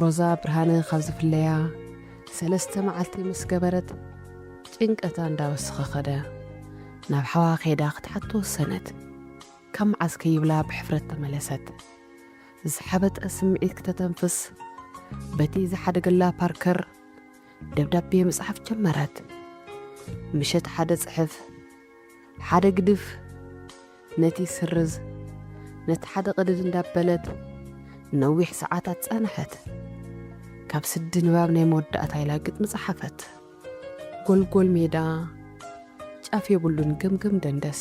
ሮዛ ብርሃነ ካብ ዝፍለያ ሰለስተ መዓልቲ ምስ ገበረት፣ ጭንቀታ እንዳወሰኸ ኸደ። ናብ ሓዋ ከይዳ ክትሓቶ ወሰነት። ካብ መዓስ ከይብላ ብሕፍረት ተመለሰት። ዝሓበጠ ስምዒት ክተተንፍስ፣ በቲ ዝሓደገላ ፓርከር ደብዳቤ ምጽሓፍ ጀመረት። ምሸት ሓደ ጽሕፍ፣ ሓደ ግድፍ፣ ነቲ ስርዝ፣ ነቲ ሓደ ቅድድ እንዳበለት ነዊሕ ሰዓታት ጸንሐት። ካብ ስዲ ንባብ ናይ መወዳእታ ኢላ ግጥሚ ጸሓፈት። ጎልጎል ሜዳ ጫፍ የብሉን፣ ገምገም ደንደስ፣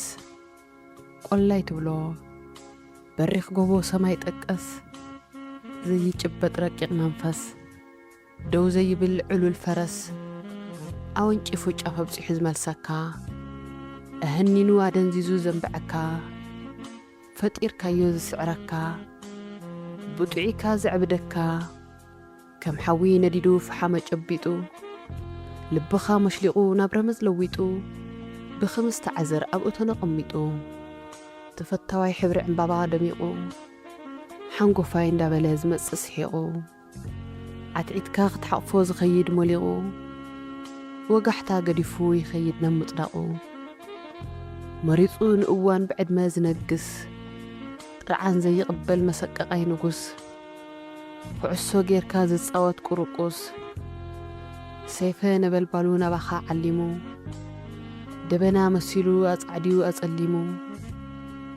ቆላይ ትብሎ በሪኽ ጎቦ ሰማይ ጠቀስ፣ ዘይጭበጥ ረቂቕ መንፈስ፣ ደው ዘይብል ዕሉል ፈረስ፣ ኣወንጪፉ ጫፍ ኣብጺሑ ዝመልሰካ፣ ኣህኒኑ ኣደንዚዙ ዘንብዐካ፣ ፈጢርካዮ ዝስዕረካ፣ ብጥዑይካ ዘዕብደካ፣ ከም ሓዊ ነዲዱ ፈሓመ ጨቢጡ፣ ልብኻ መሽሊቑ ናብ ረመጽ ለዊጡ፣ ብኽምስቲ ዓዘር ኣብ እቶን ኣቐሚጡ፣ ተፈታዋይ ሕብሪ ዕምባባ ደሚቑ፣ ሓንጎፋይ እንዳበለ ዝመጽእ ስሒቑ፣ ዓትዒትካ ክትሓቕፎ ዝኸይድ ሞሊቑ፣ ወጋሕታ ገዲፉ ይኸይድ ናብ ምጽዳቑ። መሪጹ ንእዋን ብዕድመ ዝነግስ፣ ጥርዓን ዘይቕበል መሰቀቓይ ንጉስ፣ ኩዕሶ ጌርካ ዝጻወት ቁርቁስ፣ ሰይፈ ነበልባሉ ናባኻ ዓሊሙ፣ ደበና መሲሉ ኣጻዕድዩ ኣጸሊሙ፣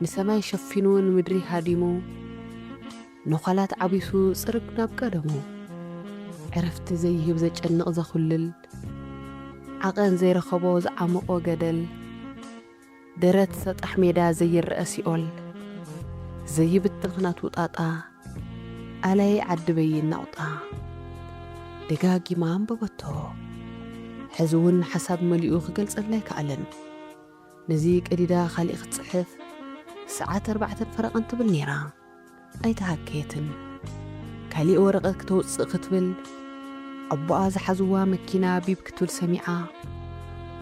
ንሰማይ ሸፊኑ ንምድሪ ሃዲሙ፣ ነዃላት ዓቢሱ ጽርግ ናብ ቀደሙ፣ ዕረፍቲ ዘይህብ ዘጨንቕ ዘኹልል፣ ዓቐን ዘይረኸቦ ዝዓመቖ ገደል፣ ደረት ሰጣሕ ሜዳ ዘይረኣ ሲኦል፣ ዘይብተኽ ናቱ ጣጣ፣ ኣላይ ዓዲ በይን ናቑጣ። ደጋጊማ ኣንበበቶ። ሕዚ እውን ሓሳብ መሊኡ ክገልጸላ ኣይከኣለን። ነዚ ቀዲዳ ካሊእ ክትጽሕፍ ሰዓት ኣርባዕተን ፈረቐን ትብል ነይራ። ኣይተሃከየትን። ካሊእ ወረቐት ክተውጽእ ክትብል፣ ኣቦኣ ዝሓዝዋ መኪና ቢብ ክትብል ሰሚዓ፣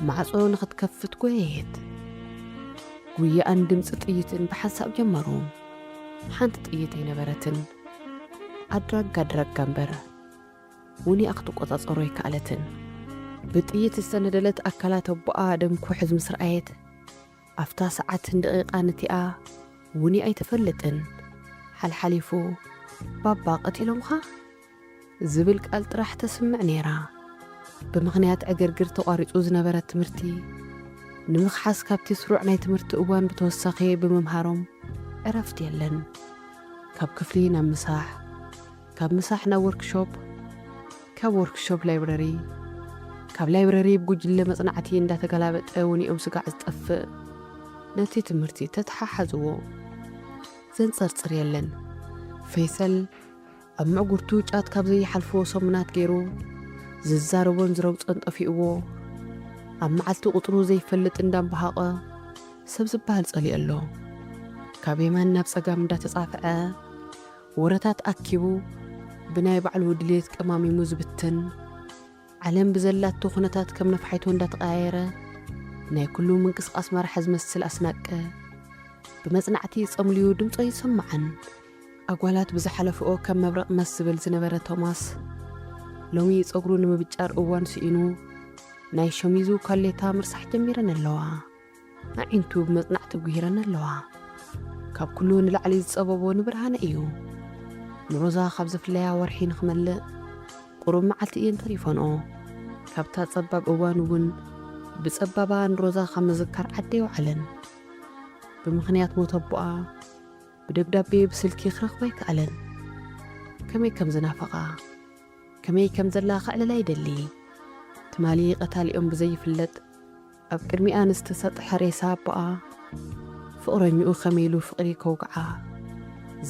ማዕጾ ንኽትከፍት ጎየየት። ጉያኣን ድምጺ ጥይትን ብሓንሳብ ጀመሩ። ሓንቲ ጥይት ኣይነበረትን። ኣድራጋ ኣድራጋ እምበር፣ ውኒኣ ክትቆጻጸሮ ኣይከኣለትን። ብጥይት ዝተነደለት ኣካላት ኣቦኣ ደም ክውሕዝ ምስ ረኣየት፣ ኣብታ ሰዓትን ደቂቓን እቲኣ ውኒ ኣይትፈልጥን። ሓልሓሊፉ፣ "ባባ ቀቲሎምኻ?" ዝብል ቃል ጥራሕ ተስምዕ ነይራ። ብምኽንያት ዕግርግር ተቋሪጹ ዝነበረ ትምህርቲ፣ ንምኽሓስ ካብቲ ስሩዕ ናይ ትምህርቲ እዋን ብተወሳኺ ብምምሃሮም ዕረፍቲ የለን። ካብ ክፍሊ ናብ ምሳሕ፣ ካብ ምሳሕ ናብ ወርክሾፕ፣ ካብ ወርክሾፕ ላይብረሪ፣ ካብ ላይብረሪ ብጉጅለ መጽናዕቲ እንዳተገላበጠ ውኒኦም ስጋዕ ዝጠፍእ ነቲ ትምህርቲ ተተሓሓዝዎ። ዘንጸርጽር የለን። ፈይሰል ኣብ ምዕጉርቱ ጫት ካብ ዘይሓልፍዎ ሰሙናት ገይሩ ዝዛረቦን ዝረግጾን ጠፊእዎ፣ ኣብ መዓልቲ ቁጽሩ ዘይፈልጥ እንዳምበሃቐ ሰብ ዝበሃል ጸሊኡ ኣሎ። ካብ የማን ናብ ጸጋም እንዳተጻፍዐ ወረታት ኣኪቡ ብናይ ባዕሉ ድሌት ቀማሚሙ ዝብትን፣ ዓለም ብዘላቶ ኩነታት ከም ነፋሒቶ እንዳተቐያየረ ናይ ኩሉ ምንቅስቓስ መራሒ ዝመስል ኣስናቀ ብመጽናዕቲ ጸምልዩ ድምጾ ኣይሰማዕን። ኣጓላት ብዝሓለፍኦ ከም መብረቕ መስ ዝብል ዝነበረ ቶማስ ሎሚ ጸጉሩ ንምብጫር እዋን ስኢኑ ናይ ሸሚዙ ካሌታ ምርሳሕ ጀሚረን ኣለዋ። ኣዒንቱ ብመጽናዕቲ ጉሂረን ኣለዋ። ካብ ኩሉ ንላዕሊ ዝጸበቦ ንብርሃነ እዩ። ንሮዛ ካብ ዝፍለያ ወርሒ ንኽመልእ ቁሩብ መዓልቲ እየን ተሪፈንኦ። ካብታ ጸባብ እዋን እውን ብጸባባ ንሮዛ ካብ ምዝካር ዓዲ ኣይወዓለን። ብምኽንያት ሞት ኣቦኣ ብደብዳቤ ብስልኪ ክረኽባ ኣይከኣለን። ከመይ ከም ዝናፈቓ፣ ከመይ ከም ዘላ ከዕልላ ይደሊ። ትማሊ ቀታሊኦም ብዘይፍለጥ ኣብ ቅድሚኣ ንዝተሰጥሐ ሬሳ ኣቦኣ፣ ፍቕረኝኡ ከመይ ኢሉ ፍቕሪ ከውግዓ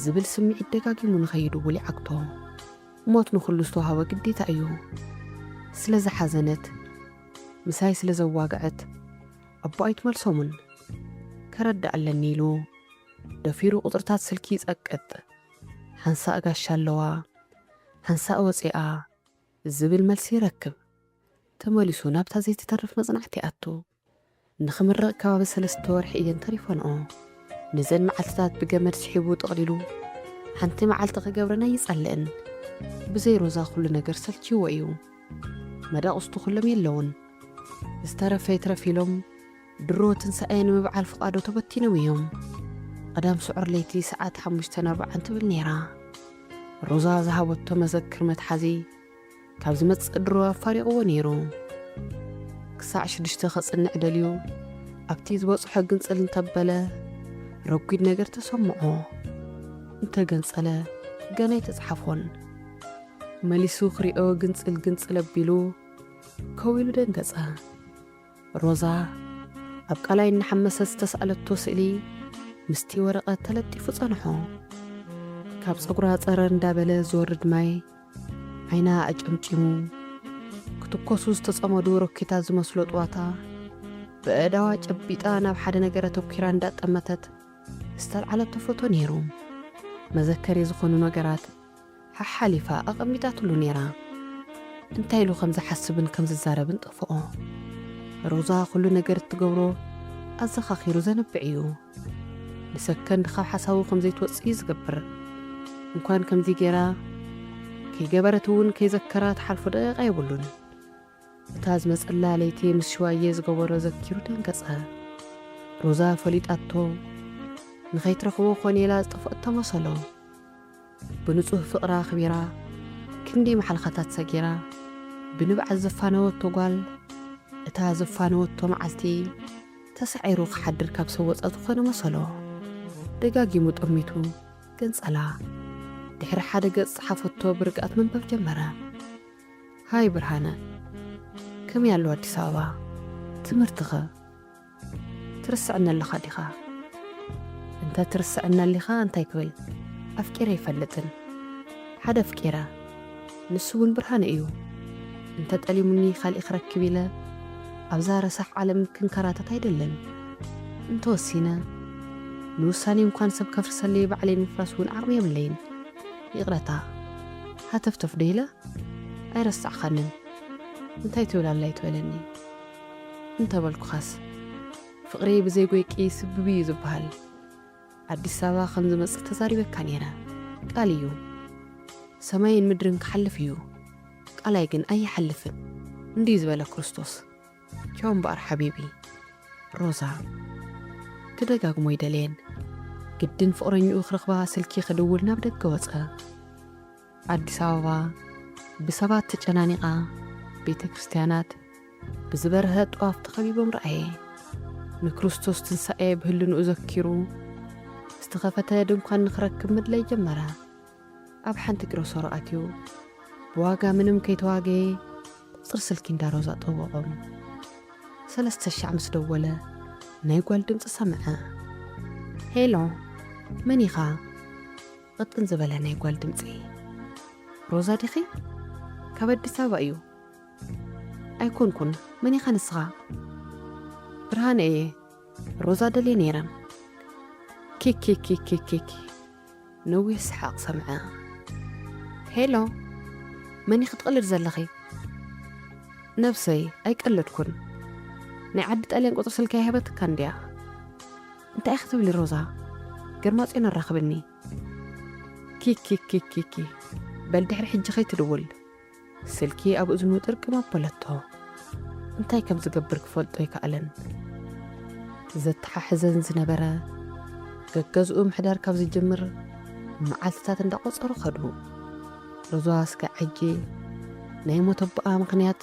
ዝብል ስምዒት ደጋጊሙ ንኸይድውል ይዓግቶ። ሞት ንኹሉ ዝተዋህበ ግዴታ እዩ። ስለ ዝሓዘነት፣ ምሳይ ስለ ዘዋግዐት፣ ኣቦኣ ኣይትመልሶምን። ከረድእ ኣለኒ ኢሉ፣ ደፊሩ ቁጽርታት ስልኪ ይጸቅጥ። "ሓንሳእ ጋሻ ኣለዋ፣ ሓንሳእ ወጺኣ" ዝብል መልሲ ይረክብ። ተመሊሱ ናብታ ዘይትተርፍ መጽናዕቲ ይኣቱ። ንኽምረቕ ከባቢ ሰለስተ ወርሒ እየን ተሪፈንኦ። ነዘን መዓልትታት ብገመድ ስሒቡ ጠቕሊሉ፣ ሓንቲ መዓልቲ ክገብረን ኣይጸልእን። ብዘይ ሮዛ ኩሉ ነገር ሰልችዎ እዩ። መዳቕስቱ ኩሎም የለውን። ዝተረፈ ይትረፍ ኢሎም ድሮ ትንሳኤ ንምብዓል ፍቓዶ ተበቲኖም እዮም። ቀዳም ስዑር ለይቲ ሰዓት ሓሙሽተን ኣርባዓን ትብል ነይራ። ሮዛ ዝሃበቶ መዘክር መትሓዚ ካብ ዝመጽእ ድሮ ኣፋሪቕዎ ነይሩ። ክሳዕ ሽዱሽተ ከጽንዕ ደልዩ ኣብቲ ዝበጽሖ ግንጽል እንተበለ ረጒድ ነገር ተሰምዖ። እንተገንጸለ ገና ኣይተጽሓፎን። መሊሱ ክሪኦ ግንጽል ግንጽል ኣቢሉ ከው ኢሉ ደንገጸ። ሮዛ ኣብ ቃላይ እናሓመሰት ዝተሳእለቶ ስእሊ ምስቲ ወረቐት ተለጢፉ ጸንሖ። ካብ ጸጉራ ጸረር እንዳበለ ዝወርድ ማይ ዓይና ኣጨምጪሙ ክትኮሱ ዝተጸመዱ ሮኬታት ዝመስሎ ጥዋታ ብኣእዳዋ ጨቢጣ ናብ ሓደ ነገር ኣተኲራ እንዳጠመተት ዝተልዓለቶ ፎቶ ነይሩ። መዘከሪ ዝኾኑ ነገራት ሓሓሊፋ ኣቐሚጣትሉ ነይራ። እንታይ ኢሉ ከም ዝሓስብን ከም ዝዛረብን ጠፍኦ። ሮዛ ኩሉ ነገር እትገብሮ ኣዘኻኺሩ ዘንብዕ እዩ። ንሰከንድ ካብ ሓሳቡ ከም ዘይትወጽእ እዩ ዝገብር። እንኳን ከምዚ ገይራ ከይገበረት እውን ከይዘከራ ትሓልፎ ደቂቓ የብሉን። እታ ዝመጸላ ለይቲ ምስ ሽዋየ ዝገበሮ ዘኪሩ ደንገጸ። ሮዛ ፈሊጣቶ ንኸይትረኽቦ ኮኔላ ዝጠፍኦቶ መሰሎ። ብንጹህ ፍቕራ ኣኽቢራ ክንደይ መሓልኻታት ሰጊራ ብንብዓት ዘፋነወቶ ጓል፣ እታ ዘፋነወቶ መዓልቲ ተሳዒሩ ክሓድር ካብ ሰብ ወጻ ዝኾነ መሰሎ። ደጋጊሙ ጠሚቱ ገንጸላ። ድሕሪ ሓደ ገጽ ጸሓፈቶ ብርግኣት መንበብ ጀመረ። ሃይ ብርሃነ፣ ከመይ ኣሎ ኣዲስ ኣበባ? ትምህርትኸ? ትርስዕኒ ኣለኻ ዲኻ? እንተ ትርስዕኒ ኣሊኻ እንታይ ክብል? ኣፍቂረ ኣይፈልጥን። ሓደ ኣፍቂረ፣ ንሱ እውን ብርሃነ እዩ። እንተ ጠሊሙኒ ካሊእ ክረክብ ኢለ ኣብዛ ረሳሕ ዓለም ክንከራተት ኣይደልን። እንተወሲነ፣ ንውሳኔ እንኳን ሰብ ከፍርሰለይ ባዕለይ ንምፍራስ እውን ዓቕሚ የብለይን። ይቕረታ፣ ሃተፍተፍ ዶ ኢለ? ኣይረሳዕኻንን። እንታይ ትብል ኣላ ኣይትበለኒ። እንተበልኩኻስ፣ ፍቕሪ ብዘይ ጎይቂ ስብብ እዩ ዝበሃል። ኣዲስ ኣበባ ከም ዝመጽእ ተዛሪበካ ነይረ። ቃል እዩ። ሰማይን ምድርን ክሓልፍ እዩ። ቃላይ ግን ኣይሓልፍን። እንዲዩ ዝበለ ክርስቶስ። ቻው እምበኣር ሓቢቢ። ሮዛ። ክደጋግሞ ኣይደለየን። ግድን ፍቕረኝኡ ክረኽባ ስልኪ ክድውል ናብ ደገ ወጸ። ኣዲስ ኣበባ ብሰባት ተጨናኒቓ፣ ቤተ ክርስቲያናት ብዝበርሀ ጧፍ ተኸቢቦም ረኣየ። ንክርስቶስ ትንሳኤ ብህልንኡ ዘኪሩ፣ ዝተኸፈተ ድንኳን ንኽረክብ ምድላይ ጀመረ። ኣብ ሓንቲ ግሮሰሮ ኣትዩ፣ ብዋጋ ምንም ከይተዋገየ፣ ቁጽሪ ስልኪ እንዳ ሮዛ ጠወቖም። ሰለስተ ሻዕ ምስ ደወለ፣ ናይ ጓል ድምጺ ሰምዐ። ሄሎ፣ መን ኢኻ? ቕጥን ዝበለ ናይ ጓል ድምጺ። ሮዛ ዲኺ? ካብ ኣዲስ ኣበባ እዩ። ኣይኮንኩን፣ መን ኢኻ ንስኻ? ብርሃነ እየ። ሮዛ ደልየ ነይረ። ኪኪኪኪኪኪ። ነዊሕ ሰሓቕ ሰምዐ። ሄሎ፣ መን ኢኺ ትቕልድ ዘለኺ? ነብሰይ፣ ኣይቀለድኩን። ናይ ዓዲ ጣልያን ቁጽሪ ስልኪ ኣይሃበትካ እንድያ። እንታይ ኢኺ ትብሊ ሮዛ? ግርማጽዮን ኣራኽብኒ። ኪኪኪኪኪ። በል ድሕሪ ሕጂ ከይትድውል። ስልኪ ኣብ እዝኑ ጥርቅም ኣበለቶ። እንታይ ከም ዝገብር ክፈልጦ ኣይከኣለን። ዘተሓሕዘን ዝነበረ ገገዝኡ ምሕዳር ካብ ዝጅምር መዓልትታት እንዳቖጸሩ ኸዱ። ሮዛ እስከ ሕጂ ናይ ሞት ኣቦኣ ምኽንያት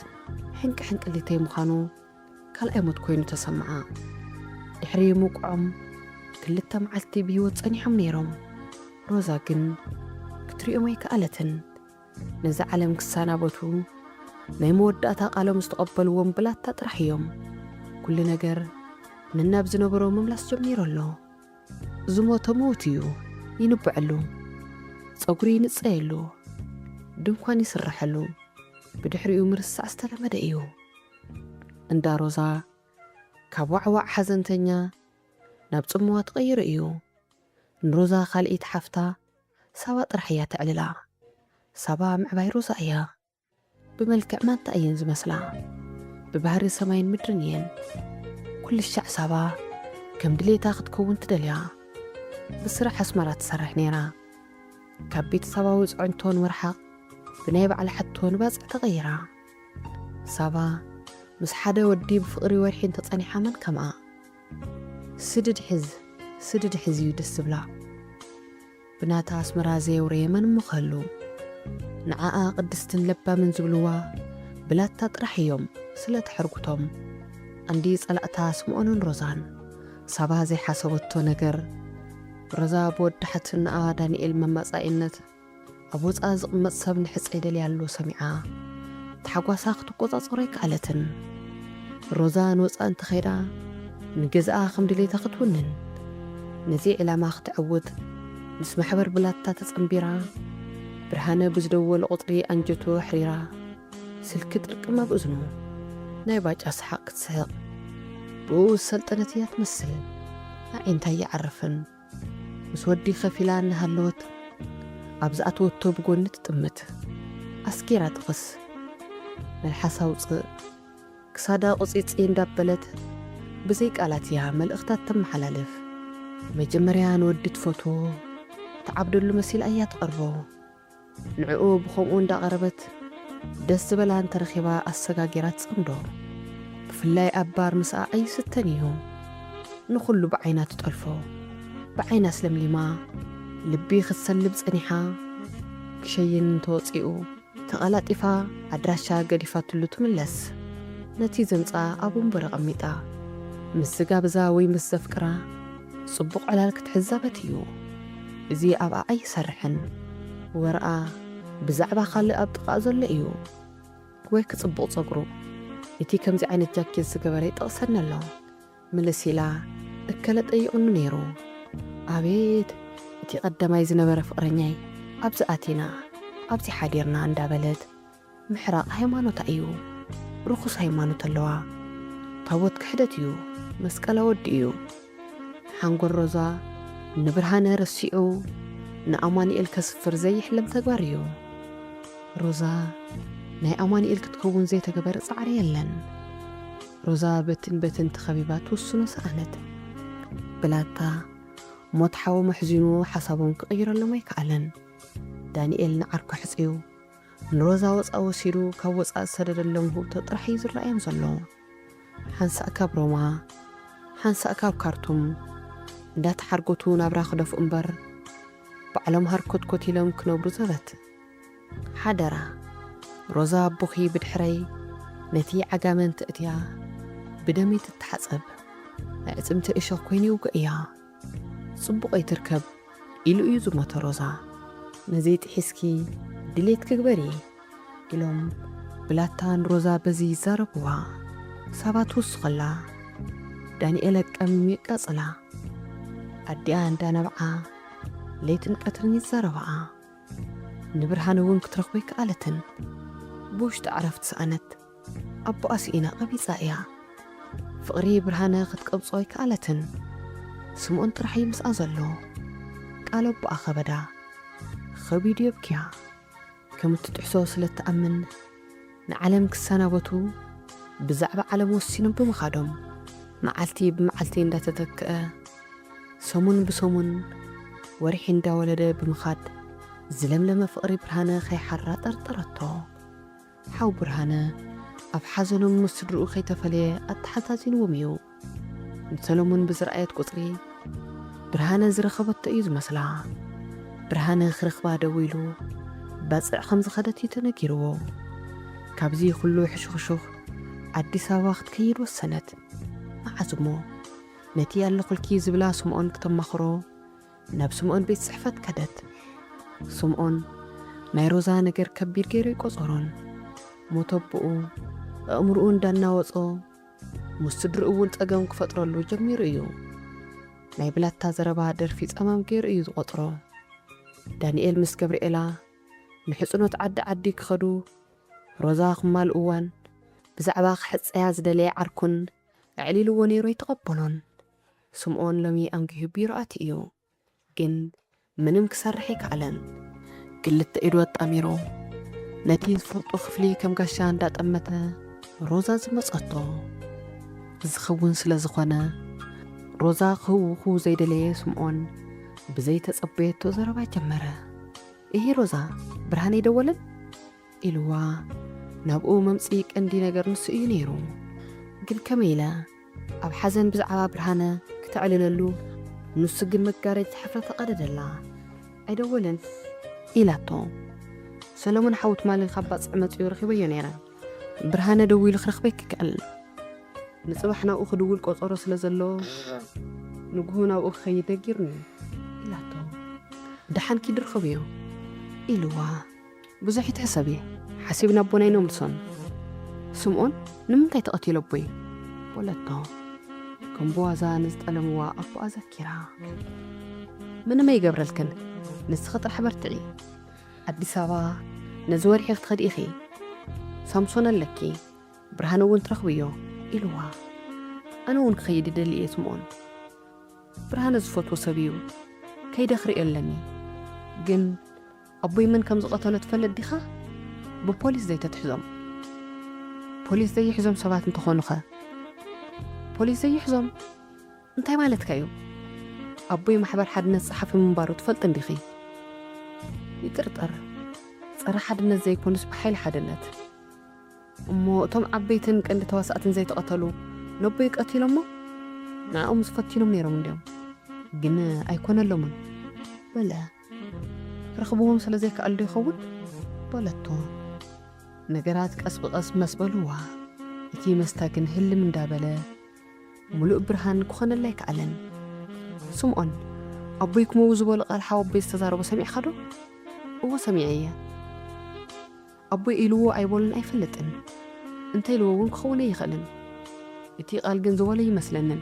ሕንቂ ሕንቅሊተይ ምዃኑ ካልኣይ ሞት ኮይኑ ተሰምዓ። ድሕሪ ምውቅዖም ክልተ መዓልቲ ብህይወት ጸኒሖም ነይሮም። ሮዛ ግን ክትሪኦም ኣይከኣለትን። ነዛ ዓለም ክሰናበቱ ናይ መወዳእታ ቃሎም ዝተቐበልዎም ብላታ ጥራሕ እዮም። ኩሉ ነገር ነናብ ዝነበሮ ምምላስ ጀሚሩ ኣሎ። ዝሞተ ምዉት እዩ፣ ይንብዐሉ። ጸጉሪ ይንጸየሉ፣ ድንኳን ይስረሐሉ። ብድሕሪኡ ምርሳዕ ዝተለመደ እዩ። እንዳ ሮዛ ካብ ዋዕዋዕ ሓዘንተኛ ናብ ጽምዋ ተቐይሩ እዩ። ንሮዛ ካልኣይቲ ሓፍታ ሳባ ጥራሕ እያ ተዕልላ። ሳባ ምዕባይ ሮዛ እያ። ብመልክዕ ማንታ እየን ዝመስላ። ብባህሪ ሰማይን ምድርን እየን። ኩሉ ሻዕ ሳባ ከም ድሌታ ክትከውን ትደልያ። ብስራሕ ኣስመራ ትሰርሕ ነይራ። ካብ ቤተሰባዊ ጽዕንቶ ንምርሓቕ ብናይ ባዕላ ሕቶ ንባጽዕ ተቐይራ። ሳባ ምስ ሓደ ወዲ ብፍቕሪ ወርሒ እንተጸኒሓ መን ከምኣ? ስድድ ሕዝ፣ ስድድ ሕዝ እዩ ደስ ዝብላ። ብናታ ኣስመራ ዘየውረየ መን እሞ ክህሉ? ንዓኣ ቅድስትን ለባምን ዝብልዋ ብላታ ጥራሕ እዮም ስለ ተሐርጉቶም። ኣንዲ ጸላእታ ስምዖንን ሮዛን። ሳባ ዘይሓሰበቶ ነገር። ሮዛ ብወዳሓትንኣ ዳንኤል መማጻኢነት ኣብ ወጻኢ ዝቕመጥ ሰብ ንሕጸ ይደልያሉ ሰሚዓ። ታሕጓሳ ክትቆጻጸሮ ኣይከኣለትን። ሮዛ ንወጻኢ እንተኸይዳ ንገዛኣ ከም ድሌታ ክትውንን። ነዚ ዕላማ ክትዕውት ምስ ማሕበር ብላታ ተጸንቢራ። ብርሃነ ብዝደወለ ቁጽሪ ኣንጀቱ ኣሕሪራ። ስልኪ ጥርቅም ኣብ እዝኑ። ናይ ባጫ ሰሓቕ ክትስሕቕ። ብኡ ዝሰልጠነት እያ ትመስል። ኣዒንታ ይዓርፍን። ምስ ወዲ ከፊላ እናሃለወት ኣብ ዝኣተወቶ ብጎኒ ትጥምት። ኣስኪራ ጥቕስ። መልሓሳ ኣውፅእ። ክሳዳ ቁፂፂ እንዳበለት ብዘይ ቃላት እያ መልእኽታት ተመሓላልፍ። መጀመርያ ንወዲ ትፈትዎ ትዓብደሉ መሲላ እያ ትቐርቦ። ንዕኡ ብኸምኡ እንዳቐረበት ደስ ዝበላ እንተረኺባ ኣሰጋጊራ ትጸምዶ። ብፍላይ ኣብ ባር ምስኣ ኣይስተን እዩ። ንኹሉ ብዓይና ትጠልፎ። ብዓይና ስለምሊማ ልቢ ክትሰልብ ጸኒሓ። ክሸይን እንተወጺኡ ተቐላጢፋ ኣድራሻ ገዲፋትሉ ትምለስ። ነቲ ዘምጻ ኣብ ወንበር ኣቐሚጣ ምስ ዝጋብዛ ወይ ምስ ዘፍቅራ ጽቡቕ ዕላል ክትሕዛበት እዩ። እዚ ኣብኣ ኣይሰርሕን። ወርኣ ብዛዕባ ካልእ ኣብ ጥቓ ዘሎ እዩ። ወይ ክጽቡቕ ጸጉሩ። እቲ ከምዚ ዓይነት ጃኬት ዝገበረ ይጠቕሰኒ ኣሎ። ምልስ ኢላ እከለ ጠይቑኒ ነይሩ። ኣቤት እቲ ቀዳማይ ዝነበረ ፍቕረኛይ፣ ኣብዚ ኣቲና፣ ኣብዚ ሓዲርና እንዳበለት ምሕራቕ ሃይማኖታ እዩ። ርኹስ ሃይማኖት ኣለዋ። ታቦት ክሕደት እዩ። መስቀል ኣወዲ እዩ። ሓንጎል ሮዛ ንብርሃነ ረሲዑ ንኣማኑኤል ከስፍር ዘይሕለም ተግባር እዩ። ሮዛ ናይ ኣማኑኤል ክትከውን ዘይተገበረ ጻዕሪ የለን። ሮዛ በትን በትን ተኸቢባ ትውስኖ ሰኣነት። ብላታ ሞት ሓዎም ኣሕዚኑ ሓሳቦም ክቕይረሎም ኣይከኣለን። ዳንኤል ንዓርኩ ሕጽዩ ንሮዛ ወጻ ወሲዱ ካብ ወጻ ዝሰደደሎም ውህብቶ ጥራሕ እዩ ዝረኣዮም ዘሎ። ሓንሳእ ካብ ሮማ፣ ሓንሳእ ካብ ካርቱም እንዳተሓርጎቱ ናብራ ክደፍኡ እምበር ባዕሎም ሃርኮትኮት ኢሎም ክነብሩ ዘበት። ሓደራ ሮዛ ኣቦኺ ብድሕረይ ነቲ ዓጋመ እንትእትያ ብደመይ ትተሓጸብ። ኣዕጽምቲ እሾኽ ኮይኑ ይውግእያ። ጽቡቕ ኣይትርከብ ኢሉ እዩ ዝሞተ ሮዛ። ነዚ ጥሒስኪ ድሌት ክግበሪ ኢሎም ብላታ ንሮዛ በዚ ይዛረብዋ። ሳባ ትውስኸላ። ዳንኤል ኣቀሚሙ የቃጽላ። ኣዲኣ እንዳነብዓ ለይትን ቀትርን ይዛረባኣ። ንብርሃን እውን ክትረኽቦ ኣይከኣለትን። ብውሽጢ ዕረፍቲ ሰኣነት። ኣቦኣ ስኢና ቀቢጻ እያ። ፍቕሪ ብርሃነ ክትቀብጾ ኣይከኣለትን። ስምኦን ጥራሕ እዩ ምስኣ ዘሎ። ቃል ኣቦኣ ከበዳ። ከቢዱ የብክያ። ከም እትጥሕሶ ስለ እትኣምን ንዓለም ክሰናበቱ ብዛዕባ ዓለም ወሲኖም ብምኻዶም መዓልቲ ብመዓልቲ እንዳተተክአ ሰሙን ብሰሙን ወርሒ እንዳወለደ ብምኻድ ዝለምለመ ፍቕሪ ብርሃነ ከይሓራ ጠርጠረቶ። ሓው ብርሃነ ኣብ ሓዘኖም ምስ ስድርኡ ከይተፈለየ ኣተሓዛዚንዎም እዩ። ንሰለሙን ብዝረኣየት ቁጽሪ ብርሃነ ዝረኸበቶ እዩ ዝመስላ። ብርሃነ ክረኽባ ደዊሉ ባጽዕ ከም ዝኸደት እዩ ተነጊርዎ። ካብዚ ኩሉ ሕሹኽሹኽ ኣዲስ ኣበባ ክትከይድ ወሰነት። መዓዝ እሞ? ነቲ ኣለኹልኪ ዝብላ ስምኦን ክተማኽሮ ናብ ስምኦን ቤት ጽሕፈት ከደት። ስምኦን ናይ ሮዛ ነገር ከቢድ ገይሩ ኣይቆጸሮን። ሞት ኣቦኡ ኣእምርኡ እንዳናወጾ ምስ ስድርኡ እውን ጸገም ክፈጥረሉ ጀሚሩ እዩ። ናይ ብላታ ዘረባ ደርፊ ጸማም ገይሩ እዩ ዝቆጽሮ። ዳንኤል ምስ ገብርኤላ ንሕጽኖት ዓዲ ዓዲ ክኸዱ ሮዛ ክማል እዋን ብዛዕባ ክሕጸያ ዝደለየ ዓርኩን ኣዕሊልዎ ነይሩ ኣይተቐበሎን። ስምኦን ሎሚ ኣንጊሁ ቢሮ ኣትዩ እዩ። ግን ምንም ክሰርሕ ኣይከኣለን። ክልተ ኢዱ ኣጣሚሩ ነቲ ዝፈልጦ ክፍሊ ከም ጋሻ እንዳጠመተ ሮዛ ዝመጸቶ ዝኸውን ስለ ዝኾነ ሮዛ ክህውኹ ዘይደለየ ስምኦን ብዘይተጸበየቶ ዘረባ ጀመረ። እሂ ሮዛ፣ ብርሃን ኣይደወለን? ኢልዋ። ናብኡ መምጽኢ ቀንዲ ነገር ንሱ እዩ ነይሩ። ግን ከመይ ኢለ ኣብ ሓዘን ብዛዕባ ብርሃነ ክተዕልለሉ፣ ንሱ ግን መጋረጅ ሕፍረት ተቐደደላ። ኣይደወለን ኢላቶ። ሰለሙን ሓው ትማሊ ካብ ባጽዕ መጺኡ ረኺበዮ ነይረ። ብርሃነ ደዊሉ ክረኽበኪ ክዕል። ንጽባሕ ናብኡ ክድውል ቆጸሮ ስለ ዘሎ፣ ንግሆ ናብኡ ክኸይድ ነጊርኒ ኢላቶ። ደሓን ኪድ ርኸብዮ ኢልዋ። ብዙሕ ይትሕሰቢ፣ ሓሲብና ኣቦና ኣይነምልሶን። ስምኦን ንምንታይ ተቐቲሉ ኣቦይ? በለቶ። ከም ብዋዛ ንዝጠለምዋ ኣቦኣ ዘኪራ። ምንም ኣይገብረልክን፣ ንስኺ ጥራሕ በርትዒ። ኣዲስ ኣበባ ነዚ ወርሒ ክትኸዲ ኢኺ። ሳምሶን ኣለኪ፣ ብርሃነ እውን ትረኽብዮ ኢልዋ። ኣነ እውን ክኸይድ ይደሊ እየ ስምኦን። ብርሃነ ዝፈትዎ ሰብ እዩ፣ ከይደ ክርእዮ ኣለኒ። ግን ኣቦይ መን ከም ዝቐተሎ ትፈልጥ ዲኻ? ብፖሊስ ዘይተትሕዞም። ፖሊስ ዘይሕዞም ሰባት እንተኾኑኸ? ፖሊስ ዘይሕዞም? እንታይ ማለትካ እዩ? ኣቦይ ማሕበር ሓድነት ጸሓፊ ምንባሩ ትፈልጥ እንዲኺ? ይጥርጠር። ጸረ ሓድነት ዘይኮኑስ ብሓይሊ ሓድነት። እሞ እቶም ዓበይትን ቀንዲ ተዋሳእትን ዘይተቐተሉ ነቦይ ቀቲሎሞ? ንዕኦም ዝፈቲኖም ነይሮም እንዲዮም፣ ግን ኣይኮነሎምን። በለ። ክረኽብዎም ስለ ዘይከኣል ዶ ይኸውን? በለቶ። ነገራት ቀስ ብቐስ መስ በልዋ። እቲ መስታ ግን ህልም እንዳበለ፣ ምሉእ ብርሃን ክኾነላ ኣይከኣለን። ስምኦን፣ ኣቦይ ክመው ዝበሎ ቃል ሓው ኣቦይ ዝተዛረቦ ሰሚዕኻ ዶ? እዎ ሰሚዐ እየ። ኣቦይ ኢልዎ ኣይበሉን ኣይፈልጥን። እንተ ኢልዎ እውን ክኸውን ኣይኽእልን። እቲ ቃል ግን ዝበሎ ይመስለንን።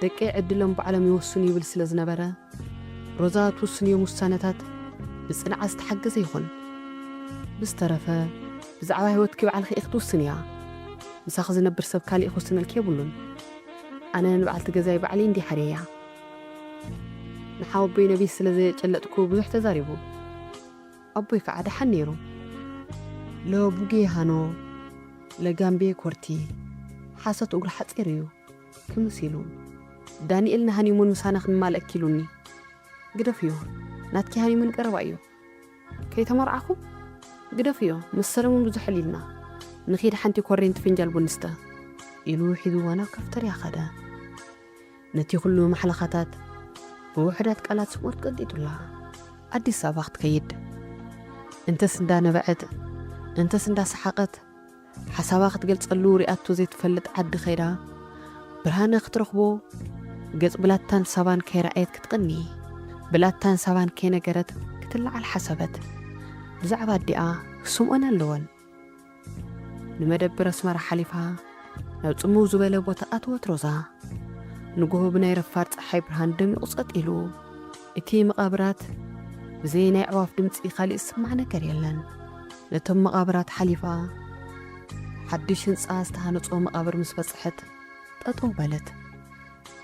ደቀይ ዕድሎም ባዕሎም ይወስኑ ይብል ስለ ዝነበረ፣ ሮዛ ትውስንዮም ውሳነታት ብጽንዓት ዝተሓገዘ ይኹን። ብዝተረፈ፣ ብዛዕባ ህይወትኪ ባዕልኺ ኢኺ ትውስንያ። ምሳኺ ዝነብር ሰብ ካሊእ ክውስነልኪ የብሉን። ኣነ ንበዓልቲ ገዛይ ባዕለይ እንዲ ሓርየያ። ንሓወቦይ ነቢስ ስለ ዘየጨለጥኩ ብዙሕ ተዛሪቡ። ኣቦይ ከዓ ደሓን ነይሩ። ለቡጌ ሃኖ፣ ለጋምቤ ኮርቲ፣ ሓሶት እግሩ ሓጺር እዩ። ክምስ ኢሉ፣ ዳንኤል ንሃኒሙን ምሳና ክንማልእኪ ኢሉኒ። ግደፍዮ፣ ናትኪ ሃኒሙን ቀረባ እዩ። ከይተመርዓኹም? ግደፍዮ፣ ምስ ሰለሙን ብዙሕ ዕሊልና። ንኺድ ሓንቲ ኮሬንቲ ፍንጃል ቡን ንስተ። ኢሉ ሒዝዋ ናብ ካፍተርያ ኸደ። ነቲ ኩሉ ማሕለኻታት ብውሑዳት ቃላት ስምኦን ቀንጢጡላ። ኣዲስ ኣበባ ክትከይድ። እንተስ እንዳነበዐት፣ እንተስ እንዳሰሓቐት፣ ሓሳባ ክትገልጸሉ ሪኣቶ ዘይትፈልጥ ዓዲ ኸይዳ፣ ብርሃነ ክትረኽቦ፣ ገጽ ብላታን ሳባን ከይረኣየት ክትቕኒ፣ ብላታን ሳባን ከይነገረት ክትለዓል ሓሰበት። ብዛዕባ ኣዲኣ ስምኦን ኣለወን። ንመደብር ኣስመራ ሓሊፋ ናብ ጽምው ዝበለ ቦታ ኣተወት ሮዛ። ንግሆ ብናይ ረፋድ ጸሓይ ብርሃን ደሚቑ ጸጥ ኢሉ። እቲ መቓብራት ብዘይ ናይ ኣዕዋፍ ድምጺ ካሊእ ዝስማዕ ነገር የለን። ነቶም መቓብራት ሓሊፋ ሓድሽ ህንጻ ዝተሃነጾ መቓብር ምስ በጽሐት ጠጠው በለት።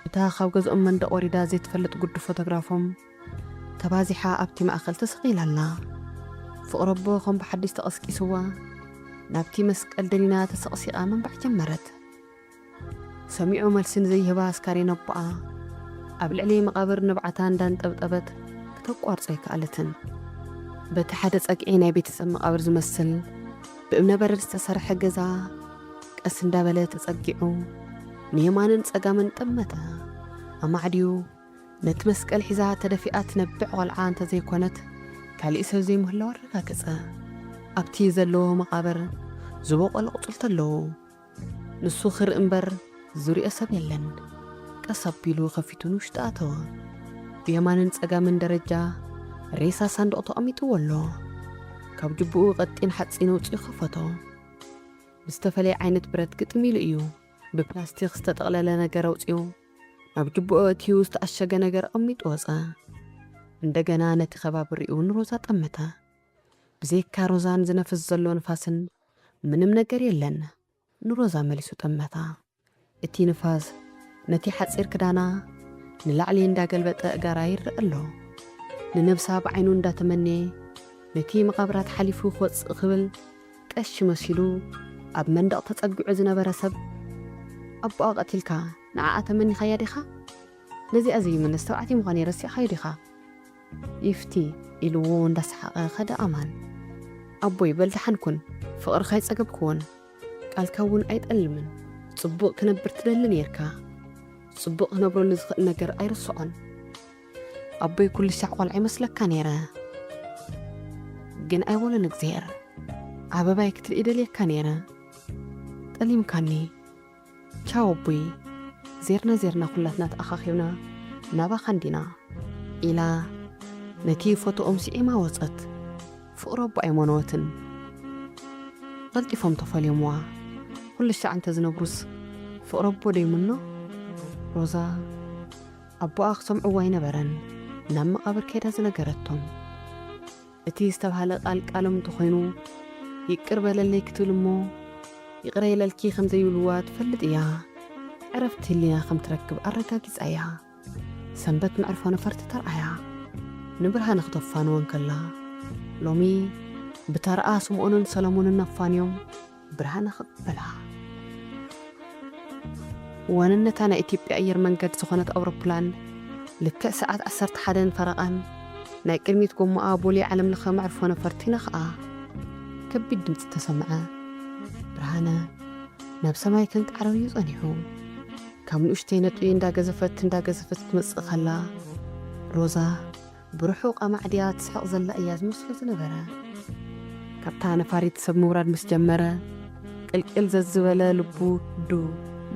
እታ ካብ ገዝኦም መንደቕ ወሪዳ ዘይትፈልጥ ጉዱ ፎቶግራፎም ተባዚሓ ኣብቲ ማእከል ተሰቒላ ኣላ። ፍቕረቦ ከም ብሓድሽ ተቐስቂስዋ ናብቲ መስቀል ደኒና ተሰቕሲቓ ምንባዕ ጀመረት። ሰሚዑ መልሲ ንዘይህባ ኣስካሬን ኣቦኣ ኣብ ልዕሊ መቓብር ንብዓታ እንዳንጠብጠበት ክተቋርጾ ኣይከኣለትን። በቲ ሓደ ጸግዒ ናይ ቤተሰብ መቓብር ዝመስል ብእምነበረድ ዝተሰርሐ ገዛ ቀስ እንዳበለ ተጸጊዑ ንየማንን ጸጋምን ጠመተ። ኣማዕድዩ ነቲ መስቀል ሒዛ ተደፊኣ ትነብዕ ቆልዓ እንተዘይኮነት ካሊእ ሰብ ዘይምህላው ኣረጋገጸ። ኣብቲ ዘለዎ መቓብር ዝበቖለ ቁጽልቲ ኣለዉ። ንሱ ክርኢ እምበር ዝሪኦ ሰብ የለን። ቀስ ኣቢሉ ከፊቱ ንውሽጢ ኣተወ። ብየማንን ጸጋምን ደረጃ ሬሳ ሳንዱቕ ተቐሚጥዎ ኣሎ። ካብ ጅብኡ ቀጢን ሓጺን ኣውጺኡ ከፈቶ። ብዝተፈለየ ዓይነት ብረት ግጥም ኢሉ እዩ ብፕላስቲክ ዝተጠቕለለ ነገር ኣውጺኡ ናብ ጅብኡ ኣእትዩ ዝተኣሸገ ነገር ኣቐሚጡ ወጸ። እንደገና ነቲ ከባቢ ሪኡ ንሮዛ ጠመተ። ብዘይካ ሮዛን ዝነፍስ ዘሎ ንፋስን ምንም ነገር የለን። ንሮዛ መሊሱ ጠመታ። እቲ ንፋስ ነቲ ሓጺር ክዳና ንላዕሊ እንዳገልበጠ እጋራ ይረአ ኣሎ። ንነብሳ ብዓይኑ እንዳተመነየ ነቲ መቓብራት ሓሊፉ ክወጽእ ክብል ቀሺ መሲሉ ኣብ መንደቕ ተጸጊዑ ዝነበረ ሰብ፣ ኣቦኣ ቀቲልካ ንዓኣ ተመኒኻያ ዲኻ? ነዚኣ ዘይምነስ ተባዕታይ ምዃነይ ረሲዕኻዮ ዲኻ? ይፍቲ፣ ኢልዎ እንዳሰሓቐ ኸደ ኣማን። ኣቦይ በል ደሓን ኩን፣ ፍቕርኻ ኣይጸገብክዎን፣ ቃልካ እውን ኣይጠልምን። ጽቡቕ ክነብር ትደሊ ኔርካ። ጽቡቕ ክነብረሉ ዝኽእል ነገር ኣይርስዖን። ኣቦይ ኩሉ ሻዕ ቆልዓ ይመስለካ ኔረ፣ ግን ኣይወለን እግዚኣብሔር። ኣበባይ ክትርኢ ደልየካ ኔረ፣ ጠሊምካኒ። ቻው ኣቦይ፣ ዜርና ዜርና ኩላትና ተኣኻኺብና ናባኻ እንዲና፣ ኢላ ነቲ ፎቶኦም ስዒማ ወጸት። ፍቕሪ ኣቦ ኣይመነወትን። ቀልጢፎም ተፈልዮምዋ። ኩሉ ሻዕ እንተ ዝነብሩስ ፍቕሪ ኣቦ ደይምኖ? ሮዛ ኣቦኣ ክሰምዕዋ ኣይነበረን ናብ መቓብር ከይዳ ዝነገረቶም። እቲ ዝተባህለ ቃል ቃሎም እንተኾይኑ፣ ይቅር በለለይ ክትብል እሞ፣ ይቕረ ኢለልኪ ከም ዘይብልዋ ትፈልጥ እያ። ዕረፍቲ ህሊና ከም ትረክብ ኣረጋጊጻ እያ። ሰንበት መዕርፎ ነፈርቲ ተርኣያ። ንብርሃነ ክተፋንወን ከላ፣ ሎሚ ብተራኣ ስምኦንን ሰለሞንን ነፋንዮም ብርሃነ ክቕበላ። ዋንነታ ናይ ኢትዮጵያ ኣየር መንገድ ዝኾነት ኣውሮፕላን ልክዕ ሰዓት ዓሰርተ ሓደን ፈረቓን ናይ ቅድሚት ጎማኣ ቦሌ ዓለም ለኸ መዕርፎ ነፈርቲ ነኽኣ። ከቢድ ድምፂ ተሰምዐ። ብርሃነ ናብ ሰማይ ከንቃዕረር እዩ ጸኒሑ። ካብ ንኡሽተይ ነጥቢ እንዳገዘፈት እንዳገዘፈት ክትመጽእ ከላ፣ ሮዛ ብርሑቕ ኣማዕድያ ትስሕቕ ዘላ እያ ዝመስሎ ዝነበረ። ካብታ ነፋሪት ሰብ ምውራድ ምስ ጀመረ፣ ቅልቅል ዘዝበለ ልቡ ዱ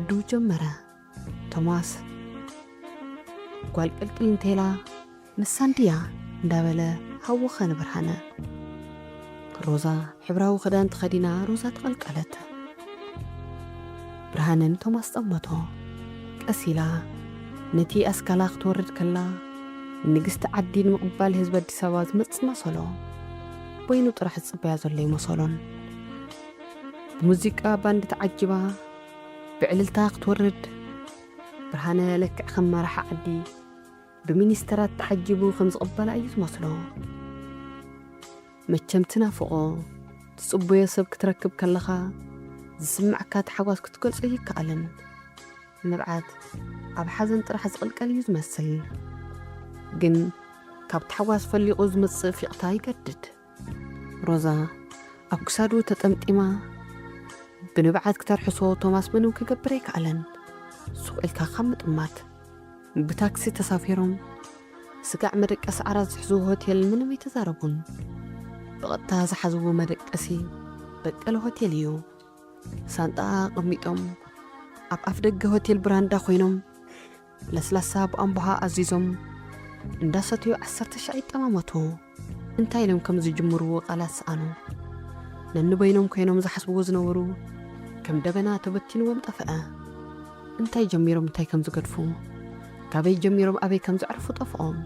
ዱ ጀመረ። ቶማስ፣ ጓል ቅልቅል እንተይላ ንሳ እንድያ እንዳበለ ሃወኸ ንብርሃነ። ሮዛ ሕብራዊ ክዳን ተኸዲና ሮዛ ተቐልቀለት። ብርሃነ ንቶማስ ጠመቶ። ቀስ ኢላ ነቲ ኣስካላ ክትወርድ ከላ፣ ንግስቲ ዓዲ ንምቕባል ህዝቢ ኣዲስ ኣበባ ዝመጽእ መሰሎ። በይኑ ጥራሕ ዝጽበያ ዘሎ ይመሰሎን። ብሙዚቃ ባንድ ተዓጂባ ብዕልልታ ክትወርድ፣ ብርሃነ ልክዕ ከም መራሒ ዓዲ ብሚኒስተራት ተዓጂቡ ከም ዝቕበላ እዩ ዝመስሎ። መቸም ትናፍቖ፣ ትጽበዮ ሰብ ክትረክብ ከለኻ ዝስምዓካ ታሕጓስ ክትገልጾ ኣይከኣልን። ንብዓት ኣብ ሓዘን ጥራሕ ዝቕልቀል እዩ ዝመስል። ግን ካብ ታሕጓስ ፈሊቑ ዝመጽእ ፊቕታ ይገድድ። ሮዛ ኣብ ክሳዱ ተጠምጢማ ብንብዓት ክተርሕሶ ቶማስ ምንም ክገብር ኣይከኣለን። ሱቕ ኢልካ ካብ ምጥማት ብታክሲ ተሳፊሮም ስጋዕ መደቀሲ ዓራት ዝሕዝዎ ሆቴል ምንም ኣይተዛረቡን። ብቐጥታ ዝሓዝዎ መደቀሲ በቀለ ሆቴል እዩ። ሳንጣ ኣቐሚጦም ኣብ ኣፍ ደገ ሆቴል ብራንዳ ኮይኖም ለስላሳ ብኣምቦሃ ኣዚዞም እንዳሰትዩ ዓሰርተ ሻዕ ይጠማመቱ። እንታይ ኢሎም ከም ዝጅምርዎ ቃላት ሰኣኑ። ነንበይኖም ኮይኖም ዝሓስብዎ ዝነበሩ ከም ደበና ተበቲንዎም ጠፍአ። እንታይ ጀሚሮም እንታይ ከም ዝገድፉ፣ ካበይ ጀሚሮም ኣበይ ከም ዘዕርፉ ጠፍኦም።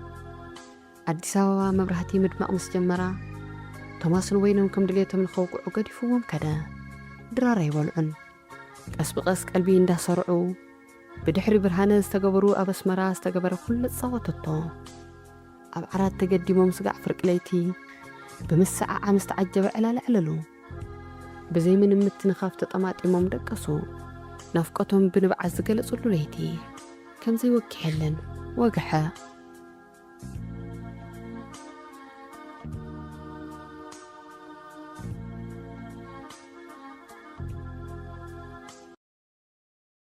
ኣዲስ ኣበባ መብራህቲ ምድማቕ ምስ ጀመራ፣ ቶማስ ንበይኖም ከም ድሌቶም ንኸውቅዑ ገዲፍዎም ከደ። ድራር ኣይበልዑን። ቀስ ብቐስ ቀልቢ እንዳሰርዑ፣ ብድሕሪ ብርሃነ ዝተገበሩ ኣብ ኣስመራ ዝተገበረ ኩሉ ጻወተቶ። ኣብ ዓራት ተገዲሞም ስጋዕ ፍርቂ ለይቲ ብምስዓዓ ምስ ተዓጀበ ዕላል ኣዕለሉ። ብዘይ ምንም ምትንኻፍ ተጠማጢሞም ደቀሱ። ናፍቆቶም ብንብዓት ዝገለጽሉ ለይቲ ከም ዘይወግሕ የለን። ወግሐ።